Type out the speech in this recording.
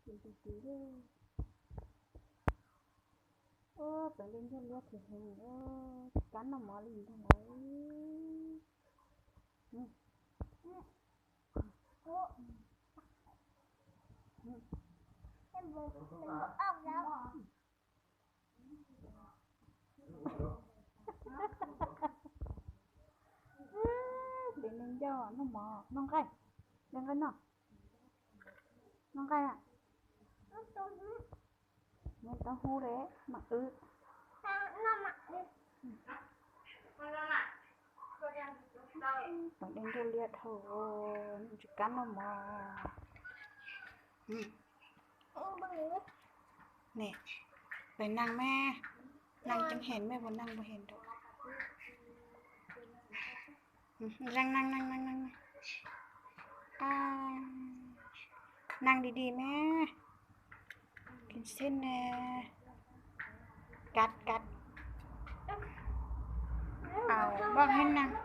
Tus tis tis, txawm li ntsuag liab thiab heev, tsis kam noj mov li ntag lawm. Tes neeg ncauj noj mov, noj nqaij, noj nqaij no, noj nqaij, noj taub hub de, mam wb. Txawm li ntsuag liab dhau, tsis kam noj mov. Ne, peb neeg mas, neeg coob heev mas, puas neeg puas heev rau. Zeeg neeg, neeg, neeg, neeg, neeg di di mas. Kim xib ne, kav kav, npoj hab neeg.